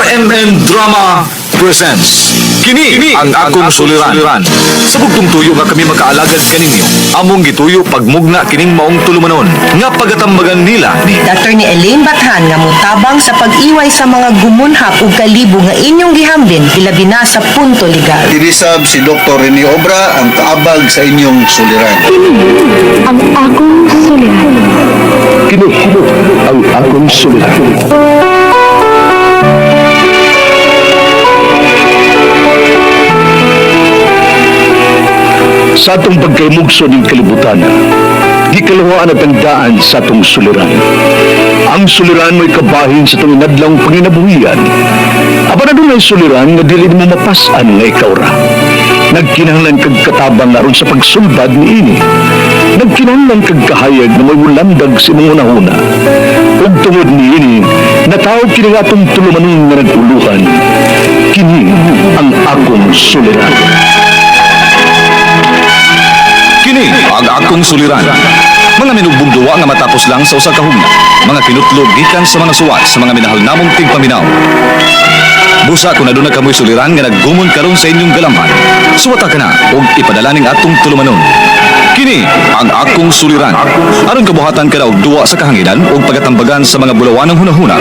RMN Drama presents Kini ang akong suliran. Sa bugtong tuyo nga kami makaalagad kaninyo, among gituyo pagmugna kining maong tulumanon nga pagatambagan nila ni Attorney Elaine Bathan nga motabang sa pag-iway sa mga gumunhap ug kalibo nga inyong gihambin ilabi na sa punto legal. Dinisab si Dr. Rene Obra ang kaabag sa inyong suliran. Ang akong suliran. Kini ang akong suliran. Sa atong pagkaymugso ning kalibutan, gikaluhaan at ang daan sa atong suliran. Ang suliran mo'y kabahin sa itong inadlang panginabuhian. Apan adunay suliran nga dili mo mapas-an nga ikaw ra. Nagkinahanglan kag katabang aron sa pagsulbad niini. Nagkinahanglan kag kahayag na mo'y mulandag sa imong hunahuna. Ug tungod niini, natawag kini nga atong tulumanon nga nag-uluhan. Kini ang akong suliran. Kini ang akong suliran. Mga minugbong duwa nga matapos lang sa usa ka hugna. Mga kinutlog gikan sa mga suwat sa mga minahal namong tigpaminaw. Busa kung aduna kamoy suliran nga naggumon karon sa inyong galamhan. Suwata ka na ug ipadala ning atong tulumanon. Kini ang akong suliran. Aron kabuhatan ka na og duwa sa kahanginan ug pagatambagan sa mga bulawanang hunahuna.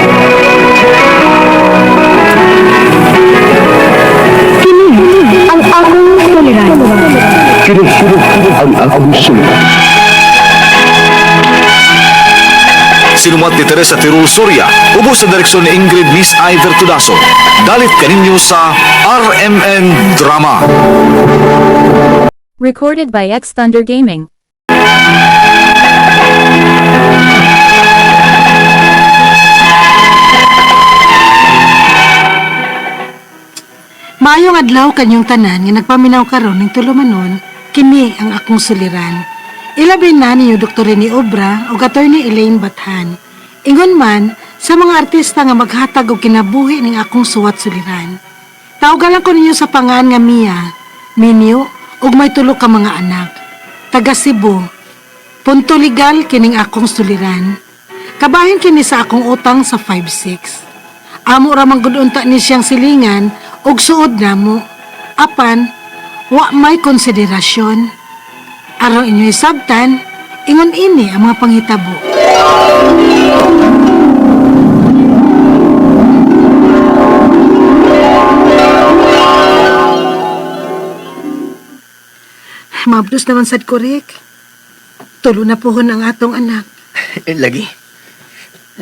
Kini ang akong suliran. Kini ang akong suliran. Sinumat ni Teresa Tirul Soria, ubos sa direksyon ni Ingrid Miss Iver Tudaso. Dalit kaninyo sa RMN Drama. Recorded by X Thunder Gaming. Maayong adlaw kanyong tanan nga nagpaminaw karon ning tulumanon, kini ang akong suliran. Ilabi na ninyo Dr. Rene Obra ug Attorney Elaine Bathan. Ingon man sa mga artista nga maghatag og kinabuhi ning akong suwat suliran. Tawgalan ko ninyo sa pangan nga Mia, Minyo ug may tulo ka mga anak. Taga Cebu. Punto legal kining akong suliran. Kabahin kini sa akong utang sa 5-6. Amo ra man gud unta ni siyang silingan ug suod namo. Apan wa may konsiderasyon. Aron inyo isabtan, ingon ini ang mga panghitabo. Mabdos naman sad ko, Rick. Tulo na pohon ang atong anak. Eh, lagi.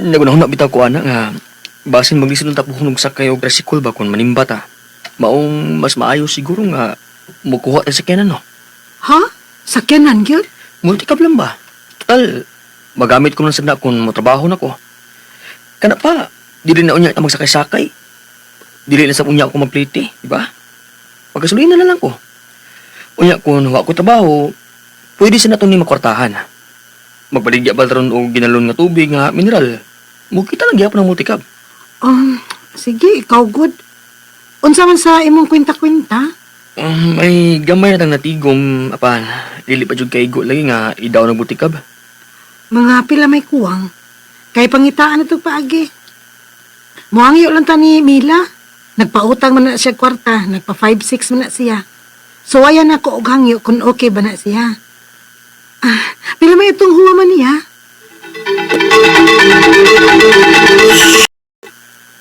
Nagunahon na bitaw ko ana nga basin maglisod ang tapuhon og sakay og tricycle ba kung manimba ta. Maong mas maayo siguro nga mukuha ta sa sakyanan no. Ha? Sakyanan gyud? Multicab lang ba? Total, magamit ko lang sad na kung motrabaho na ko. Kana pa, dili na unya ta magsakay-sakay. Dili na sa unya ako magplite, di ba? Pagkasulina na lang ko. Unya kung wa ko trabaho, pwede sa nato ni makwartahan. Magbaligya ba ron og ginalon nga tubig nga mineral? Mukita lang gyapon ang multicab. Sige, ikaw good. Unsa man sa imong kwenta-kwenta? May gamay na tang natigom apan dili pa jud kaigo lagi nga idaw ng multicab. Mga pila may kuwang. Kay pangitaan na itong paagi. Muhangyo lang ta ni Mila. Nagpautang man na siya kwarta, nagpa 5-6 man na siya. So ayan ako og hangyo kung okay ba na siya. Ah, pila may itong huwa man niya.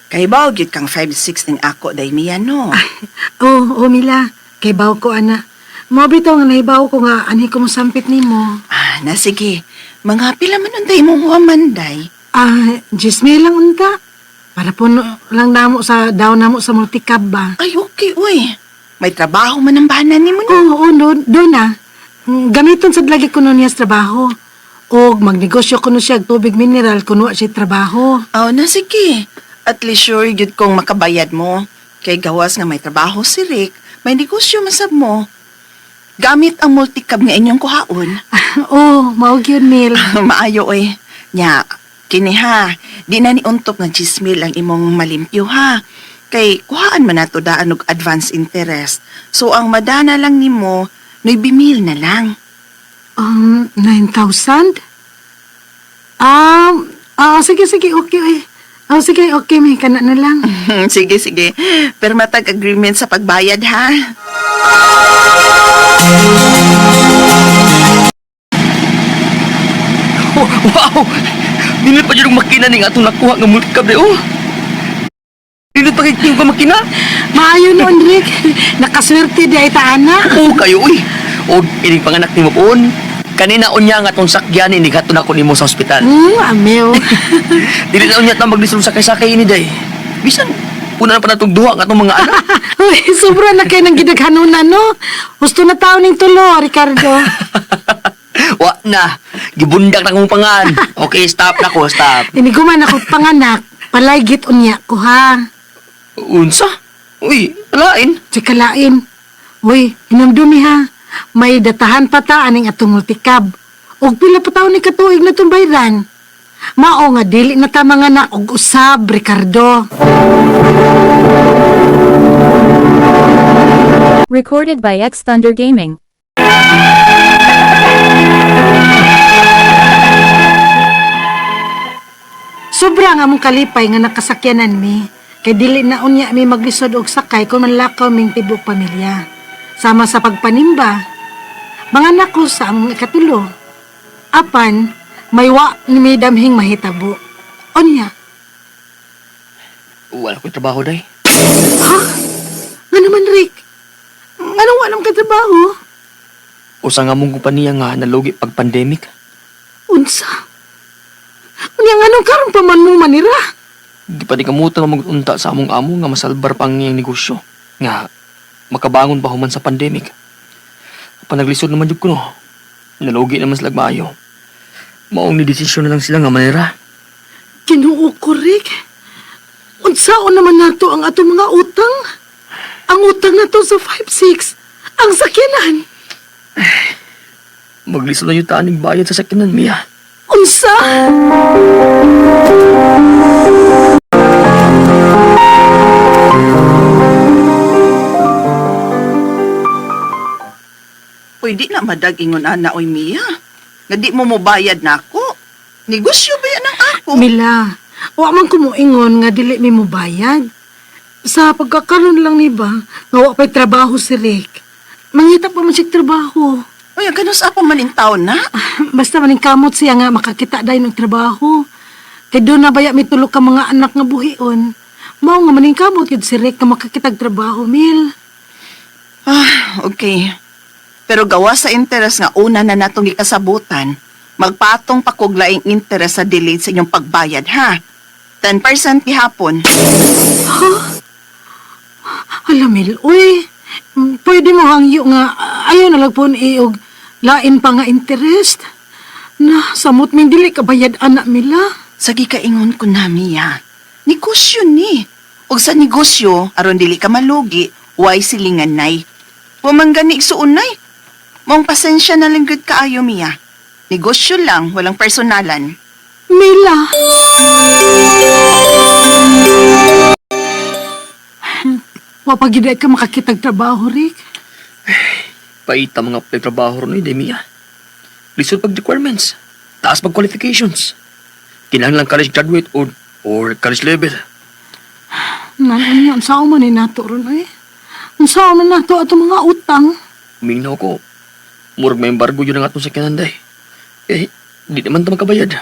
Kay baw gyud kang 5'6" ning ako day Mia no. Oh, oh Mila, kay baw ko ana. Mo bitaw nga nahibaw ko nga anhi ko mosampit nimo. Ah, na sige. Mga pila man untay imong huwaman day. Ah, Jismel lang unta. Para puno lang namo sa daw namo sa multicab ba. Ay okay uy. May trabaho man ang bana nimo no. Oo, oo, do, do na. Gamiton sad lagi kuno niya sa trabaho. Og magnegosyo kuno siya og tubig mineral kuno wa siya trabaho. Aw na sige. At least sure gyud kong makabayad mo. Kay gawas nga may trabaho si Rick, may negosyo man sab mo. Gamit ang multicab nga inyong kuhaon. oh, mao gyud Mil. Maayo oy. Nya, kini ha, di na ni untop nga chismil ang imong malimpyo ha. Kay kuhaan man nato daan og advance interest. So ang madana lang nimo, 9,000 na lang. 9,000? Sige, sige, okay. Eh. Oh, sige, okay, may kana na lang. Sige, sige. Pero matag agreement sa pagbayad ha. Oh, wow! Nindot pa dyan ang makina ning atong nakuha nga multicab di oh. Nindot pa kay ka makina. Maayo noon, Rick. Nakaswerte di ay taana. Oo kayo uy. Og ining panganak nimo poon. Kanina unya nga atong sakyan ini gato na ko nimo sa ospital. Amew. Dili na unya ta maglisod sa sakay ini day. Bisan una na pa natong duha nga atong mga anak. Uy, sobra na kayo ng gidaghanunan, no? Gusto na tao ning tulo, Ricardo. Wa na. Gibundak na kong pangan. Okay, stop na ko, stop. Iniguman ako panganak, palaygit unya ko, ha? Unsa? Uy, lain. Tsaka lain. Uy, hinumdumi ha. May datahan pa ta aning atong multikab. Og pila pa taon ni katuig na tumbayran. Mao nga dili na ta mga anak og usab, Ricardo. Recorded by X Thunder Gaming. Sobra nga among kalipay nga nakasakyanan mi. Kay dili na unya mi maglisod og sakay kung manlakaw ming tibok pamilya. Sama sa pagpanimba. Mga anak ko sa among ikatulo. Apan, may wa ni mi damhing mahitabo. Unya, Wala ko'y trabaho day. ha? Nga naman, Rick? Nga walang katrabaho? Usa nga mong kompanya nga nalugi pag pandemic. Unsa? Unya nga nung karon pa man mo manira? Di pa di kamutan magunta sa among amo nga masalbar pang iyang negosyo. Nga makabangon pa human sa pandemic. Panaglisod naman jud ko no. Nalugi naman sila maayo. Maong ni desisyon na lang sila nga manira. Kinuo ko, Rick. Unsaon naman nato ang atong mga utang? Ang utang nato sa 5-6, ang sakyanan. Maglisod na yung taning bayad sa sakyanan, Mia. Unsa? Uy, di na madag ingon ana oy Mia. Nga di mo mobayad nako. Negosyo ba yan ang ako? Mila, wa man kumuingon nga dili mi mobayad. Sa pagkakaroon lang ni ba, nga wa pa'y trabaho si Rick. Mangita pa man siya trabaho. Uy, ang ganun sa pa man in taon na. Basta maning kamot siya nga makakita dahil ng trabaho. Kay doon na baya may tulog ka mga anak nga buhion. Mao nga maning kamot yun si Rick nga makakitag trabaho, Mil. Ah, okay. Pero gawa sa interes nga una na natong gikasabutan, magpatong pa kog laing interes sa delayed sa inyong pagbayad, ha? 10% gihapon. Hala, Mil, uy. Pwede mo hangyo nga ayaw na lang po iog lain pa nga interest. Na, samot min dili ka bayad anak Mila. Sa gikaingon ko na, Mia. Negosyo ni. Og sa negosyo, aron dili ka malugi, way silingan nay. Wa man gani igsuon nay. Maong pasensya na lang gud kaayo, Mia. Negosyo lang, walang personalan. Mila. Wa pa gyud ay ka makakitag trabaho, Rick. Paita mga pagtrabaho ron eh, Mia. Lisod pag requirements. Taas pag qualifications. Kinahanglan college graduate or college level. Nanon niya, unsaon man ni nato ron eh. Unsaon man nato atong mga utang. Minaw ko. Murag may embargo yun ang atong sakyanan, day. Eh, di naman ta magkabayad.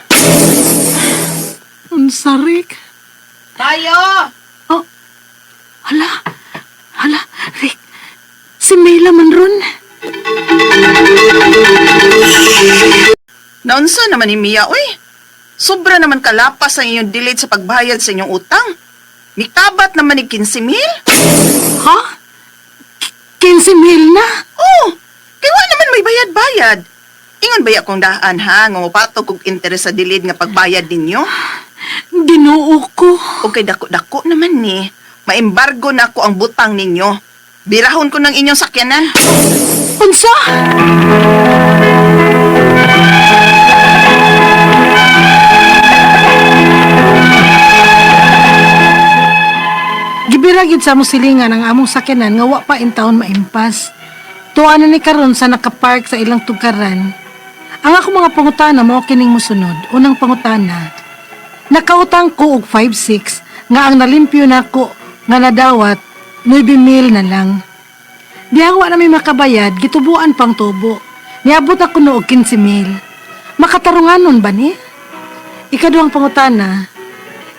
Unsa, Rick? Tayo! Oh, hala, hala, Rick. Si Mila man ron. Naunsa naman ni Mia, uy. Sobra naman kalapas ang inyong delayed sa pagbayad sa inyong utang. Mikabat naman ni 15 mil? Ha? 15 mil na? Oh, kay wa naman may bayad-bayad. Ingon ba akong daan ha, nga mopatog og interes sa delayed nga pagbayad ninyo? Ginoo ko. O kay dako-dako naman ni. Maembargo na ako ang butang ninyo. Birahon ko ng inyong sakyanan. Unsa? Gibira gyud sa among silingan ang among sakyanan nga wa pa in taon maimpas. Tuwa na ni karon sa nakapark sa ilang tugkaran. Ang ako mga pangutana mao kining mosunod. Unang pangutana. Nakautang ko og 5-6 nga ang nalimpyo nako nga nadawat 9 mil na lang. Dihang wa na may makabayad, gitubuan pang tubo. Niabot ako no og 15 mil. Makatarunganon ba ni? Ikaduhang pangutana,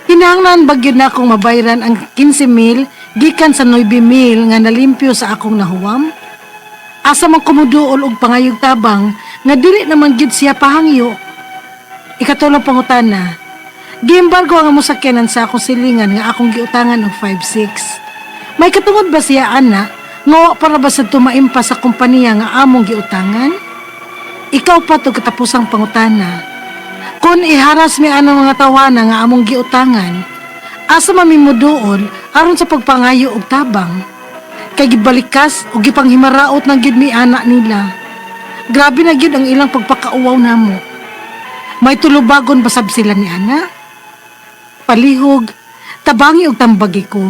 kinahanglan ba gyud na akong mabayran ang 15 mil gikan sa 9 mil nga nalimpyo sa akong nahuwam? Asa man kumuduol og pangayog tabang nga dili naman gyud siya pahangyo? Ikatulong pangutana, giembargo ang among sakyanan sa akong silingan nga akong giutangan og 5-6. May katungod ba siya ana nga wa para ba sa tumaimpa sa kompanya nga among giutangan? Ikaw pa to katapusang pangutana. Kung iharas mi anang mga tawana nga among giutangan, asa mamimuduol aron sa pagpangayo og tabang? Kay gibalikas o gipanghimaraot ng gyud mi ana nila. Grabe na gyud ang ilang pagpakauwaw namo. May tulubagon basab sila ni ana? Palihog, tabangi og tambagi ko.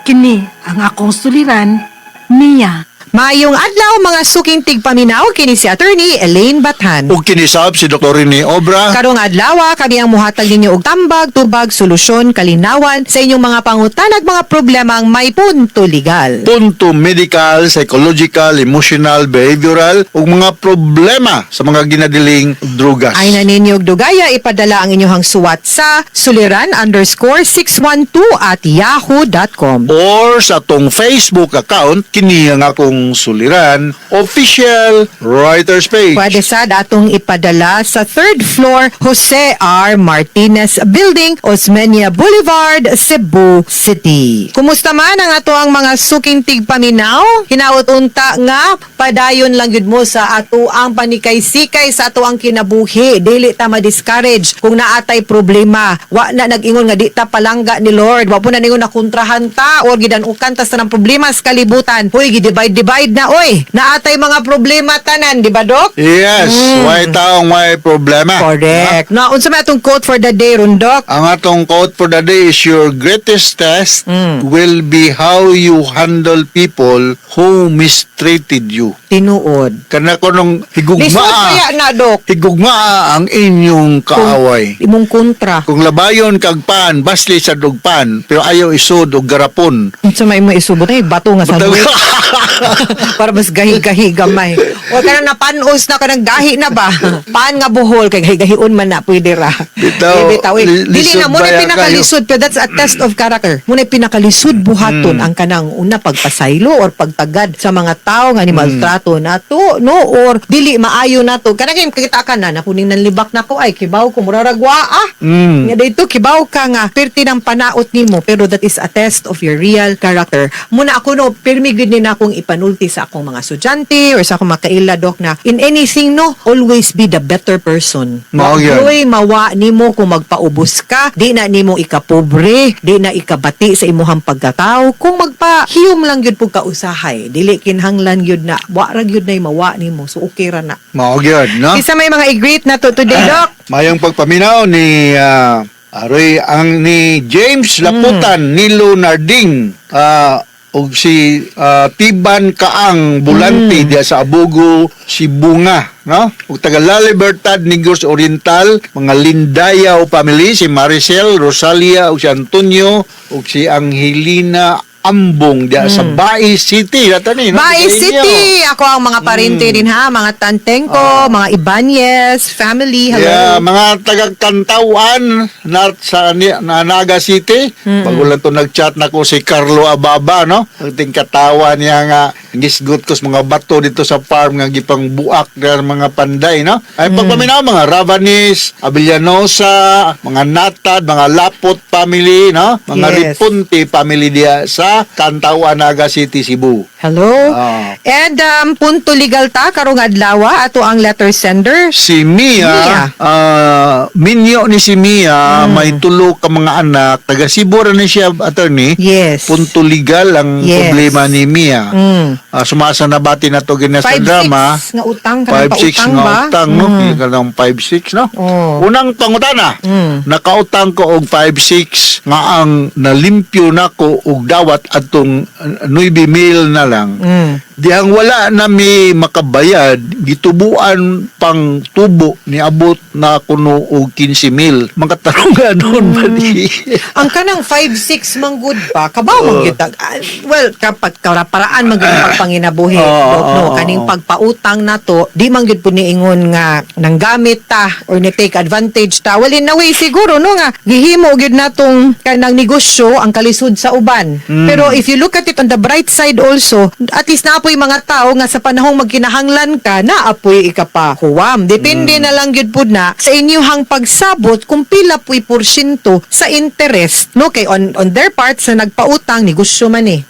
Kini ang akong suliran, niya. Maayong adlaw mga suking tigpaminaw, kini si Attorney Elaine Bathan. Ug kinisab si Dr. Rene Obra. Karong adlaw kami ang muhatag ninyo og tambag, tubag, solusyon, kalinawan sa inyong mga pangutan ag mga problemang may punto legal. Punto medical, psychological, emotional, behavioral ug mga problema sa mga ginadiling drugas. Ay na ninyo og dugaya, ipadala ang inyong suwat sa suliran_612@yahoo.com. Or sa atong Facebook account, kini ang akong suliran official writers page. Pwede sad atong ipadala sa third floor, Jose R. Martinez Building, Osmeña Boulevard, Cebu City. Kumusta man ang ato ang mga suking tigpaminaw? Hinaot unta nga padayon lang gyud mo sa ato ang panikay-sikay sa ato ang kinabuhi. Dili ta ma-discourage kung naatay problema. Wa na nag-ingon nga di ta palangga ni Lord. Wa po na ningon na kontrahan ta or gidanukan ta sa ng problema sa kalibutan. Hoy, gi-divide divide na oy. Naatay mga problema tanan, di ba, Dok? Yes, way taong way problema. Correct. Na unsa may atong quote for the day ron, Dok? Ang atong quote for the day is, "Your greatest test will be how you handle people who mistreated you." Tinuod. Kana ko nung Lisod higugmaa, kaya na, Dok. Higugmaa ang inyong kaaway. Imong kontra. Kung labayon kag pan, basli sa dugpan, pero ayaw isod og garapon. Unsa may mo isubot ay bato nga sa Bataw- para mas gahi-gahi gamay. O kana napanos na kanang gahi na ba? Pan nga buhol kay gahi-gahion man na pwede ra. Bitaw, Eh, bitaw, eh. Dili lisod na mo na baya pinakalisod pero that's a test of character. Mo na pinakalisod buhaton ang kanang una pagpasaylo or pagtagad sa mga tao nga ni maltrato nato, no, or dili maayo nato. Kanang kay kita ka na nakuning nanlibak nako ay kibaw ko muraragwa ah. Nga dito kibaw ka nga perti ng panaot nimo pero that is a test of your real character. Muna ako no pirmi gid ni na akong ipanulti sa akong mga estudyante or sa akong mga kaila, Dok, na in anything, no, always be the better person. Mao gyud. Uy, mawa nimo kung magpaubos ka, di na nimo ikapobre, di na ikabati sa imuhang pagkatao. Kung magpahiyom lang gyud pug ka usahay, dili kinahanglan gyud na wa ra gyud nay mawa nimo. So okay ra na. Mao gyud, no? Isa may mga i-greet na to today, Doc. Mayong pagpaminaw ni aroy ang ni James Laputan, Nilo Narding, og si Tiban Kaang Bulante diya sa Abugo, Sibunga, no? Ug taga La Libertad, Negros Oriental, mga Lindayaw family, si Maricel, Rosalia ug si Antonio ug si Angelina Ambong diya sa Bais City. Data ni, no? Bais Sa inyo. City! Ako ang mga parente din ha, mga tanteng ko, mga Ibanez, family, hello. Yeah, mga taga-Kantawan na sa na Naga City. Bago lang to nag-chat na ko si Carlo Ababa, no? Ang katawa niya nga gisgot ko sa mga bato dito sa farm nga gipang buak ng mga panday, no? Ay pagpaminaw mga Ravanis, Abellanosa, mga Natad, mga Lapot family, no? Mga Ripunti family diya sa Kantawan, Naga City, Cebu. Hello. Ah. And punto legal ta karong adlaw ato ang letter sender. Si Mia, Mia. Minyo ni si Mia, may tulo ka mga anak, taga Cebu ra ni siya, attorney. Punto legal ang problema ni Mia. Sumasa na bati na to ginas sa 5-6 drama. nga utang kanang 5-6 pautang nga ba? utang, no? Kaya ng 5-6, no? Oh. Unang pangutana, nakautang ko og 5-6 nga ang nalimpyo nako og dawat atong 9 mil na lang. Dihang wala na mi makabayad, gitubuan pang tubo, niabot na kuno og 15 mil. Makatarungan nun ba di? Ang kanang 5-6 manggud pa, kabaw man gyud ah, well, kapag karaparaan man gyud ang pagpanginabuhi, Dok, no, kaning pagpautang nato, di man gyud pud niingon nga nanggamit ta or ni take advantage ta. Well, in a way siguro, no, nga gihimo gyud natong kanang negosyo ang kalisod sa uban. Pero if you look at it on the bright side also, at least naapoy mga tao nga sa panahong magkinahanglan ka, naapoy ikapahuwam. Depende na lang gyud pud na sa inyuhang pagsabot kung pila puy porsyento sa interest, no, kay on their part sa nagpautang, negosyo man eh.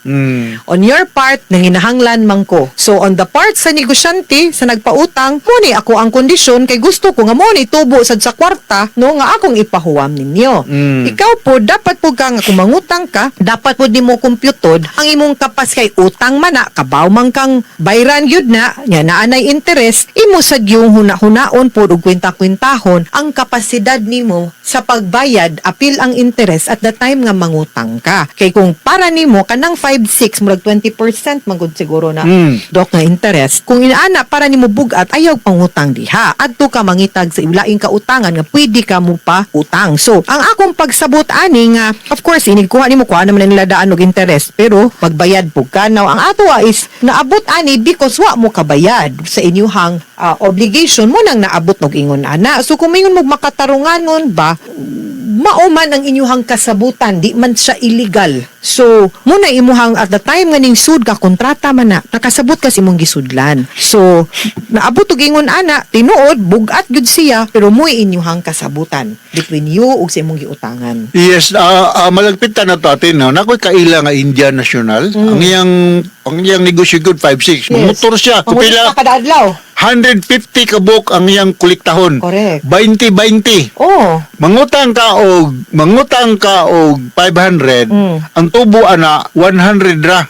On your part, nanginahanglan man ko. So on the part sa negosyante, sa nagpautang, mo ni ako ang kondisyon kay gusto ko nga mo ni tubo sad sa kwarta, no, nga akong ipahuwam ninyo. Ikaw po dapat po ka nga kung mangutang ka, dapat po nimo kompyutod ang imong kapas kay utang man na, kabaw man kang bayran gyud na, nya naanay interest, imo sad yung huna-hunaon pod og kwenta-kwentahon ang kapasidad nimo sa pagbayad apil ang interest at the time nga mangutang ka. Kay kung para nimo kanang 5-6, murag 20% man gud siguro na, Dok, nga interest. Kung inaana para nimo bugat, ayaw pangutang diha. Adto ka mangitag sa laing kautangan nga pwede ka mo pa utang. So, ang akong pagsabot ani nga, of course, inig kuha nimo, kuha naman na nila daan og interest, pero magbayad pud ka. Now, ang ato is naabot ani because wa mo kabayad sa inyuhang obligation mo nang naabot og ingon ana. So, kung mingon mo makatarunganon ba, mao man ang inyuhang kasabutan, di man siya illegal. So, muna imuhang at the time nga ning sud ka, kontrata man na, nakasabot ka sa imong gisudlan. So, naabot og ingon ana, tinuod bugat gyud siya, pero mo'y inyuhang kasabutan between you ug sa imong giutangan. Yes, malagpitan na to atin, no? Nakoy kaila nga Indian national. Ang iyang negosyo good 5-6. Motor siya. Kupila Kupila kada adlaw. 150 kabuk ang iyang kolektahon. 20-20. Mangutang ka og 500, ang tubo ana 100 ra.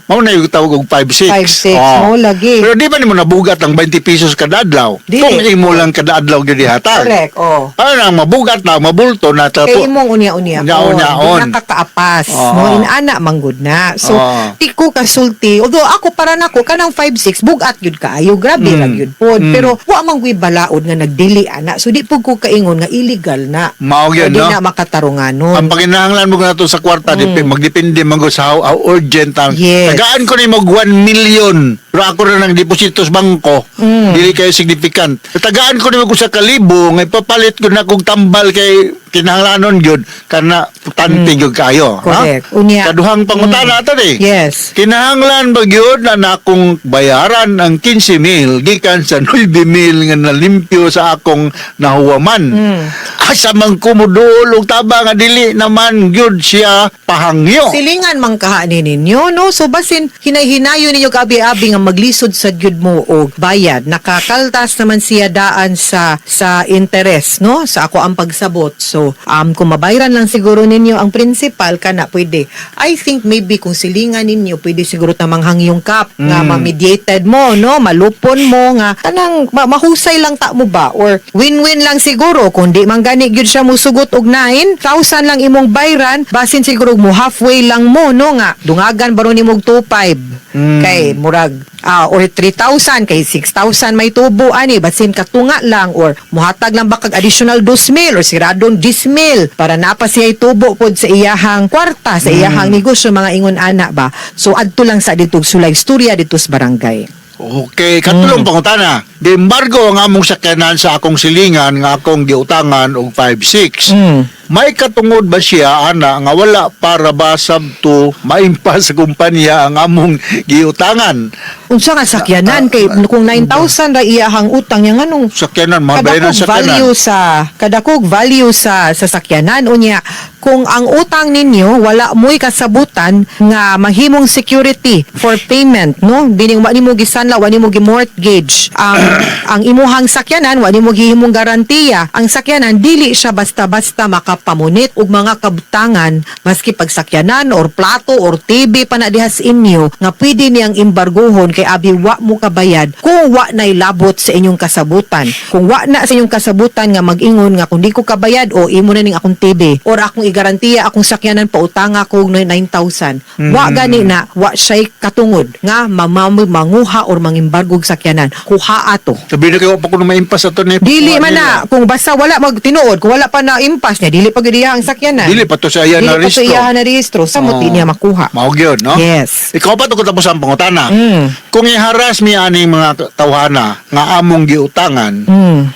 Mao na yung tawag og 5-6. 5-6, mao lagi. Pero di ba nimo nabugat ang 20 pesos kada adlaw? Di. Kung imo lang kada adlaw gyud ihatag. Correct, oh. Ano ang mabugat na, mabulto na Kay imong unya-unya. Unya-unyaon. Di nakakaapas. No, inana manggod na. So, di ko kasulti. Although ako para nako kanang 5-6 bugat gyud kaayo. Grabe ra gyud pod. Pero wa man guy balaod nga nagdili ana. So di pud ko kaingon nga illegal na. Mao gyud, O di no? na makatarunganon. Ang panginahanglan mo nato sa kwarta, magdepende man gud sa how urgent ang. Tagaan ko nimo og 1 million. Pero ako na nang deposito sa bangko. Dili kayo significant. Tagaan ko nimo og 1,000 nga ipapalit ko na kog tambal kay kinahanglanon gyud kana tanti gyud kayo. Ha? Correct. Unya. Kaduhang pangutana ato ni. Kinahanglan ba gyud na nakong bayaran ang 15 mil gikan sa 9 mil nga nalimpyo sa akong nahuwaman? Asa man ko moduol og tabang nga dili naman gyud siya pahangyo? Silingan man kaha ni ninyo, no? So basin hinay-hinayon ninyo kaabi-abi nga maglisod sa gyud mo og bayad. Nakakaltas naman siya daan sa interest, no? Sa ako ang pagsabot. So kung mabayran lang siguro ninyo ang principal kana pwede. I think maybe kung silingan ninyo pwede siguro tamang hangyong kap nga ma-mediated mo, no? Malupon mo nga kanang mahusay lang ta mo ba or win-win lang siguro kung di man gani gyud siya musugot og 9,000 lang imong bayran, basin siguro mo halfway lang mo, no, nga dungagan baron nimo og 2.5 kay murag or 3,000 kay 6,000 may tubo ani, basin katunga lang or muhatag lang ba kag additional 2,000 or siradong 10,000 para napa siya tubo pod sa iyahang kwarta, sa iyahang negosyo, mga ingon ana ba. So adto lang sa dito sulay istorya dito sa barangay. Okay, katulong pangutana. Giembargo ang among sakyanan sa akong silingan nga akong giutangan og 5-6. May katungod ba siya ana nga wala para ba sabto maimpa sa kumpanya ang among giutangan? Unsa nga sakyanan kay kung 9,000 ra iyahang utang niya, nganong Sakyanan, mga bayaran kadakog sakyanan. value sa kadakog value sa sakyanan? Unya kung ang utang ninyo wala mo'y kasabutan nga mahimong security for payment, no, dining wa nimo gisanla, wa nimo gi-mortgage ang imuhang sakyanan, wa nimo gihimong garantiya ang sakyanan, dili siya basta-basta maka pamunit ug mga kabtangan, maski pagsakyanan or plato or TV pa na diha sa inyo nga pwede niyang imbarguhon kay abi wa mo kabayad kung wa na'y labot sa inyong kasabutan. Kung wa na sa inyong kasabutan nga mag-ingon nga kung di ko kabayad o imo na ning akong TV or akong igarantiya akong sakyanan, pautanga ko og 9,000. Wa gani na, wa siya'y katungod nga mamamay manguha or mangimbargo og sakyanan. Kuha ato. Sabi na kayo pa kung maimpas ato ni Dili man na kung basta wala magtinuod, kung wala pa na impas niya, dili pa gyud iya ang sakyanan. Dili pa to sa iya Dili na pa to rehistro. iya na rehistro, sa mo Oo. di niya makuha. Mao gyud, no? Yes. Ikaw pa to ko tapos ang pangutana. Kung iharas mi aning mga tawhana nga among giutangan,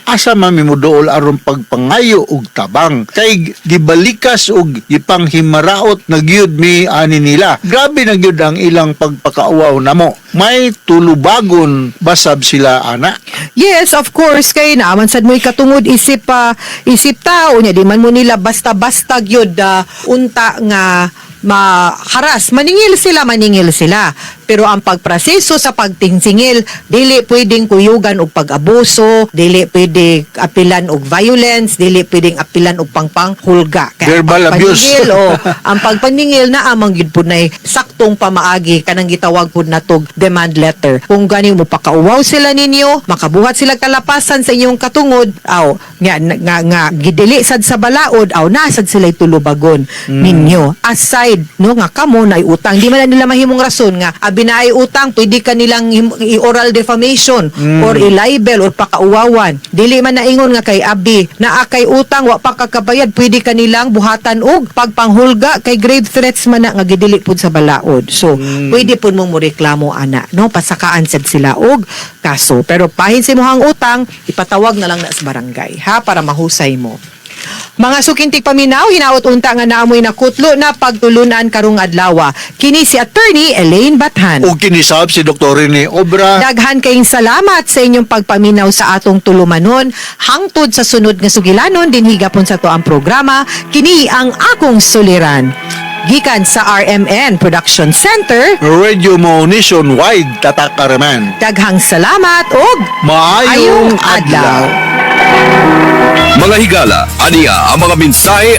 asa man mi moduol aron pagpangayo og tabang kay gibalikas og gipanghimaraot na gyud mi ani nila. Grabe na gyud ang ilang pagpakauwaw namo. May tulubagon basab sila ana. Yes, of course, kay naaman sad mo'y katungod isip isip tao nya di man mo nila basta-basta gyud unta nga maharas. Maningil sila, maningil sila. Pero ang pagproseso sa pagtingsingil, dili pwedeng kuyugan og pag-abuso, dili pwede apilan og violence, dili pwedeng apilan og pangpanghulga. Kaya ang Verbal abuse. pagpaningil, oh, ang pagpaningil na amang gyud pud nay saktong pamaagi kanang gitawag pud natog demand letter. Kung gani mo pakauwaw sila ninyo, makabuhat sila kalapasan sa inyong katungod, aw nga nga, nga gidili sad sa balaod, aw nasad sila tulubagon ninyo. Aside no nga kamo na utang, di man na nila mahimong rason nga abi na ay utang, pwede ka nilang i-oral defamation or i-libel or pakauwawan. Dili man naingon nga kay abi naa kay utang wa pa kakabayad, pwede ka nilang buhatan og pagpanghulga kay grave threats man na nga gidili pud sa balaod. So pwede pud mong moreklamo ana, no, pasakaan sad sila og kaso. Pero pahin sa imong utang, ipatawag na lang na sa barangay ha para mahusay mo. Mga sukintik paminaw, hinaot unta nga naamoy nakutlo na pagtulunan karong adlaw. Kini si Attorney Elaine Bathan. Ug kinisab si Dr. Rene Obra. Daghan kayong salamat sa inyong pagpaminaw sa atong tulumanon. Hangtod sa sunod nga sugilanon, dinhi gapon sa to ang programa, kini ang akong suliran. Gikan sa RMN Production Center, Radio Mo Nationwide, Tatak Araman. Daghang salamat og Maayong Ayong adlaw. adlaw. Mga higala, aniya ang mga mensahe